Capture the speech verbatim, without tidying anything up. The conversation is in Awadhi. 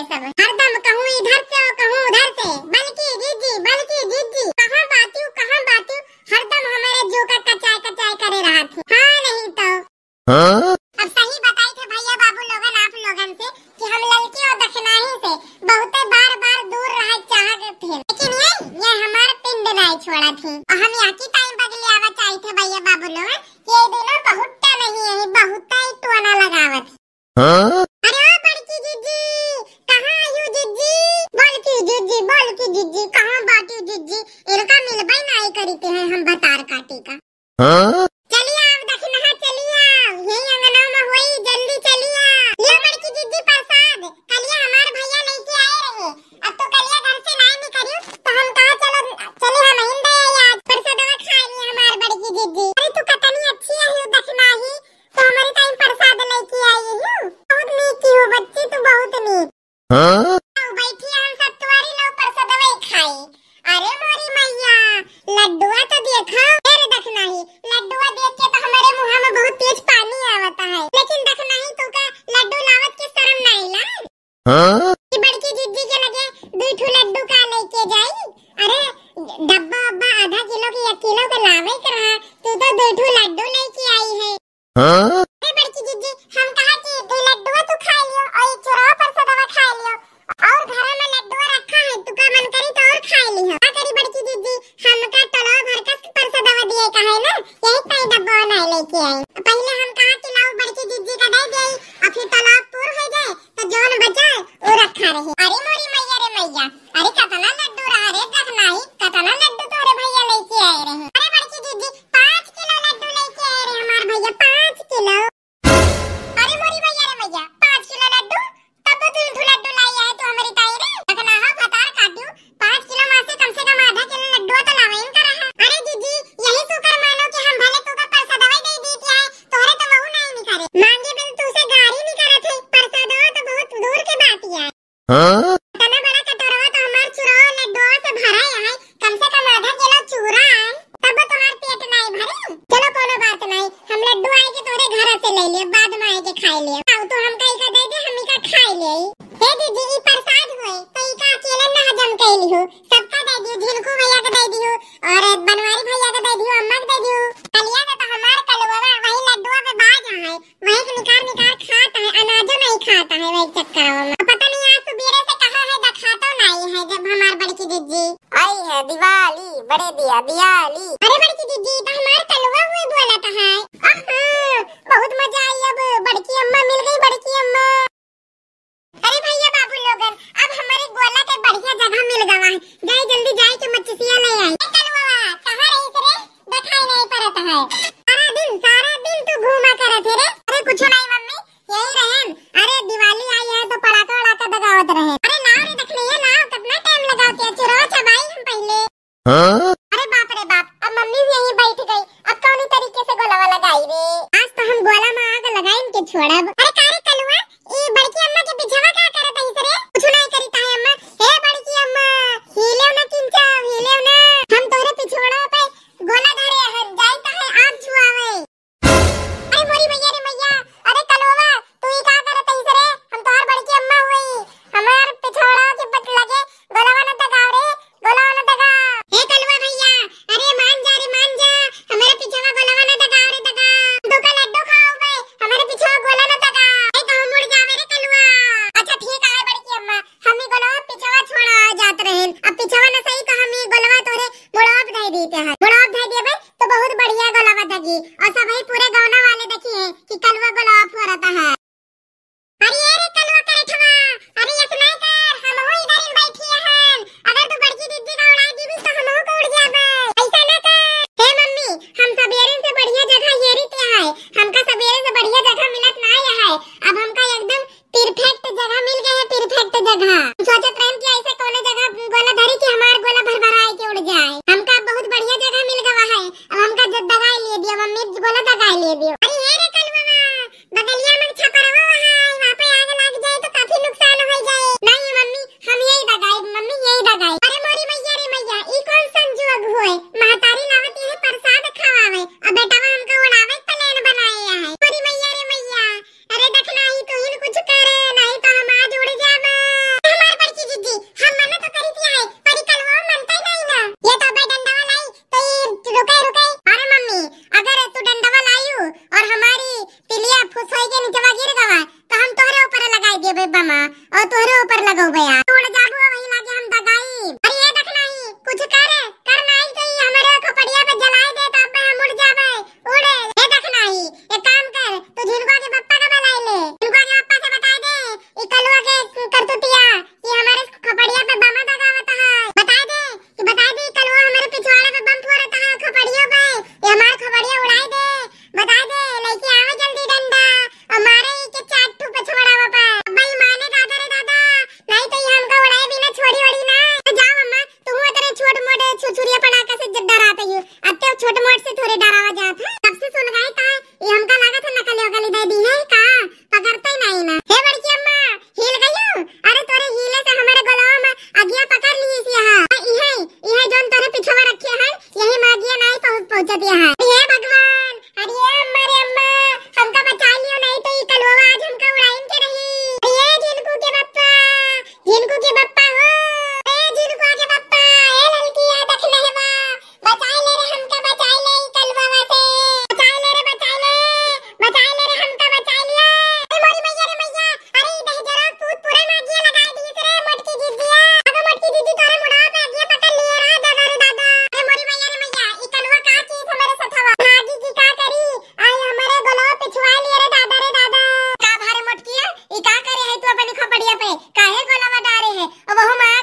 सब हरदम कहूँ इधर से और कहूँ उधर से, बल्कि जिज्जी, बल्कि जिज्जी, कहाँ बातियो, कहाँ बातियो, हरदम हमरे जो का कचाय कचाय करे रहत है। हाँ नहीं तो। हाँ? अब सही बताई थे भैया बाबू लोगन, आप लोगन से कि हम ललकी और दखनाही से बहुते बार बार दूर रहे चाहत थे, लेकिन ये, ये हमार पिंड नाय छोड़ा थी। और हम यहाँ की टाइम बगलियावा चाही थे भैया बाबू लोगन, ये दोनों बहुत नहीं है, बहुत ही टोना लगावत। हाँ? अरे ओ बड़की जिज्जी, कहाँ आयु जिज्जी? बोल की जिज्जी, बोल की जिज्जी, कहाँ बाटी जिज्जी? इनका मिलबे नाय करीते हैं हम भतार काटी का। हाँ? चलिए आओ दखनहा, चलिए आओ, यही अंगना में होई, जल्दी चलिए आओ। लियो बड़की जिज्जी प्रसाद, कलिया हमार भैया लेके आए रहे, अब तो कलिया घर से नाय निकलियो, तो हम कहा चलो, चले हम इन दे आज प्रसादवा खा लिए हमार बड़की जिज्जी। अरे तू कतनी अच्छी है यू दखनाही, तो हमारी टाइम प्रसाद लेके आई है यू। बहुत नीक की हो बच्ची, तू बहुत नीक। हाँ? आओ बैठी, हम सब तुआरी लो प्रसादवा खाई। अरे मोरी मैया, लड्डुआ तो देखो। अरे दखनाही, लड्डुआ देख के तो हमारे मुँह में बहुत तेज पानी आवता है। लेकिन दखनाही तू का लड्डू लावत के शर्म नाय ला? हाँ? कि बड़की जिज्जी के लगे दुई ठो लड्डू का लेके जाई? अरे डब्बा अब्बा आधा किलो के एक किलो के लावे के रहा, तू तो दुई ठो लड्डू लेके आई है। हाँ? अरे बड़की जिज्जी, हम कहा कि दुई लड्डुआ तू खा लियो और एक चुरवा प्रसादवा खा लियो, और घर में लड्डुआ रखा है, तू का मन करी तो और खा लियो। का करी बड़की जिज्जी, हमका टोलवा भर का प्रसादवा दिए का है ना, यही ताई डब्बा नाय लेके आई। पहले हम कहा कि लाओ बड़की जिज्जी का दे दे, और फिर टोलवा पूर हो जाए, तो जौन बचा वो रखा रहे। अरे मोरी मैया रे मैया, अरे कतना लड्डू रहा रे दखनाही, कतना लड्डू तोरे भैया लेके आए रहे। अरे बड़की जिज्जी, पाँच किलो लड्डू लेके आए रहे हमार भैया, पाँच किलो। अरे मोरी मैया रे मैया, पाँच किलो लड्डू, तब तो तीन ठो लड्डू लाई है तू हमारी ताई रे। दखनाहा भतार काटू, पाँच किलो में से कम से कम आधा किलो लड्डू तो लावे इनका रहा। अरे जिज्जी, यही शुक्र मानो कि हम भले तू का प्रसादवा दे दी थी, तोहरे तो वहू नाय निकरे। मांगे बिन तू से गारी निकरत है, प्रसादवा तो बहुत दूर के बात है। हाँ? इतना बड़ा कटोरवा तो हमार चुरवा लड्डुआ से भरा है, कम से कम आधा किलो चूरा है, तब तोहार पेट नाय भरे। चलो कोनो बात नाय, हम लड्डू आए के तोरे घर से ले लिए, बाद में आए के खाए लिए। आओ तू हमका इका दे दे, हम इका खाए लिए। हे दीदी, ई प्रसाद होए, तो इका अकेले ना हजम कैली हो, सबका दे दियो, झिनकू भैया के दे दियो, और बनवारी भैया के दे दियो, अम्मा के दे दियो। कलिया का तो हमार कलुआ वही लड्डुआ पे बाज है, वही के निकार निकार खात है, अनाजो नहीं खात है वही चक्करवा में। पता नहीं आज सुबेरे से कहाँ है, देखातो नहीं है। जब हमार बड़की जिज्जी आई है दिवाली, बड़े दिया दियाली। अरे बड़की जिज्जी, तो हमार कलुआ हुए बोलत है। अहाँ, बहुत मजा आई, अब बड़की अम्मा मिल गई, बड़की अम्मा। अरे भैया बाबू लोगन, अब हमारे गोला के बढ़िया जगह मिल गवा है, जाए जल्दी जाए के मचिसिया ले आई। ए कलुआ, कहाँ रही रे? देखाई नहीं पड़त है। सारा दिन, सारा दिन तू घूमा करत है रे। अरे कुछ नहीं मम्मी, यही रहन। अरे दिवाली आई है तो पड़ाका वड़ाका दगावत रहे। अरे लाओ रे दखनैया लाओ, कितना टाइम लगाओ के चुरवा चबाई हम पहले। हाँ? अरे बाप रे बाप, अब मम्मी भी यहीं बैठ गई, अब कौनी तरीके से गोलवा लगाई रे। आज तो हम गोला में आग लगाइन के छोड़ब। अरे का रे कलुआ, ई बड़की अम्मा के पिछवा का करत हईस रे? कुछ नहीं करी ताई अम्मा। हे बड़की अम्मा, हिलेव ना किंचा, हिलेव ना। हम तोहरे पिछवा पे गोला धरे हन, जाई ताई आग छुआवे। अरे मोरी मैया रे मैया, अरे कलुआ, तू ई का करत हईस रे? हम तोहार बड़की अम्मा हुई, हमार पिछवा के पट लगे गोलवा न दगाव रे, गोलवा न दगाव। हे कलुआ भैया, अरे मान जा रे मान जा, हमारे पिछवा गोलवा न दगाव रे दगाव। तू का लड्डू खाओ बे, हमारे पिछवा गोला न दगाव। ए कहूँ मुड़ जावे रे कलुआ। अच्छा ठीक है बड़की अम्मा, हम ई गोलवा पिछवा छोड़ा जात रहे, अब पिछवा न सही तो हम ई गोलवा तोरे मुड़वा धई देते हैं, मुड़वा धई देबे तो बहुत बढ़िया गोलवा दगी। और सब ही पूरे गौना वाले देखी हैं कि कलुआ गोलवा फोरत है। अरे ए रे कलुआ करठवा, अरे ऐसे नहीं कर, हमहू इधर ही बैठी हन। अगर तू बड़की दीदी का उड़ाई दीबी तो हमहू को उड़ जाबे। ऐसा ना कर। हे मम्मी, हम सबेरे से बढ़िया जगह हेरी ते है, हमका सबेरे से बढ़िया जगह मिलत ना है, अब हमका एकदम परफेक्ट जगह मिल गए है, परफेक्ट जगह। हम सोचत रहन कि ऐसे कोनो जगह गोला धरी कि हमार गोला भरभराए के उड़ जाए। हमका बहुत बढ़िया जगह मिल गवा है, अब हमका ज-, दगाई लिए दियो मम्मी, गोला दगाई लिए दियो। अरे ए रे कलुआ, बगलिया में छपरवा है, वहाँ पे आग लग जाए तो काफी नुकसान हो जाए। नहीं मम्मी, हम यही दगाई, मम्मी यही दगाई। अरे मोरी मैया रे मैया, ई कौन संजोग होए, महतारी लावत यही प्रसाद खवावे, अब बेटवा हमका उड़ावे के प्लान बनाए है। मोरी मैया रे मैया, अरे दखनैया, तू ही न कुछ करे, नहीं तो हम आज उड़ जाबे। गो बया। उड़ जाबू वही लागे हम दगाई। अरे ये देख नाही, कुछ कर, कर नाही तो ये हमरे खोपड़िया पे जलाई दे, तब हम उड़ जाबे। उड़े, ये देख नाही, एक काम कर, तू झिनकुआ के पप्पा का बुलाई ले। झिनकुआ के पप्पा से बताई दे, ई कलुआ के करतूतिया, ये हमरे खोपड़िया पे बम दगावत है। बताई दे, कि बताई दे, ई कलुआ हमरे पिछवाड़े पे बम फोड़त है, खोपड़ियों पे, ये हमार खोपड़िया उड़ाई दे। बताई दे, लेके आवे जल्दी डंडा, और मारे ई के चार ठू पिछवाड़ा पे। अब्बा ई माने दादा रे दादा, नाही तो ये हमका उड़ाए बिना छोड़ी वड़ी ना। तो जाओ अम्मा, तुम इतने छोट मोटे छुरछुरिया पटाखा से ज-, डराते हो। अब तो छोट मोट से थोड़े डरावा जात है। कब से सुन गए था, ये हमका लागत है नकली वकली दे दी है का? पकड़ते ही नाही ना। हे बड़की अम्मा, हिल गयो? अरे तोरे हिले से हमारे गलवा में अगिया पकड़ ली इस यहाँ। इहे, इहे जोन तोरे पिछवा रखे हैं, यही में अगिया नाही पहुँच, पहुँचत यहाँ। हे भगवान, अरे अम्मा रे अम्मा, हमका बचा लियो, नाही तो ई कलुआ आज हमका उड़ाइन के रही। अरे झिनकू के पप्पा, झिनकू के पप्पा हो, ए झिनकुआ के पप्पा, ए ललकी, ए देख नहवा, बचाई ले रे हमका, बचाई ले ई कलुआ से, बचाई ले रे, बचाई ले, बचाई ले रे हमका, बचाई ले। अरे मोरी मैया रे मैया, अरे ई दहिजरा पूत पूरा में अगिया लगाई दी रे मोटकी दीदिया। अब मोटकी दीदी तोरे मुड़वा पे अगिया पकड़ लिए रे दादा रे दादा। अरे मोरी मैया रे मैया, ई कलुआ का चीज हमरे सथवा? नागी की का करी, आई हमरे गोलवा पिछवा लिए रे दादा रे दादा। का भारे मोटकिया, ई का करे है तू अपनी खोपड़िया पे? काहे गोलवा डारे है? अब वहु माँ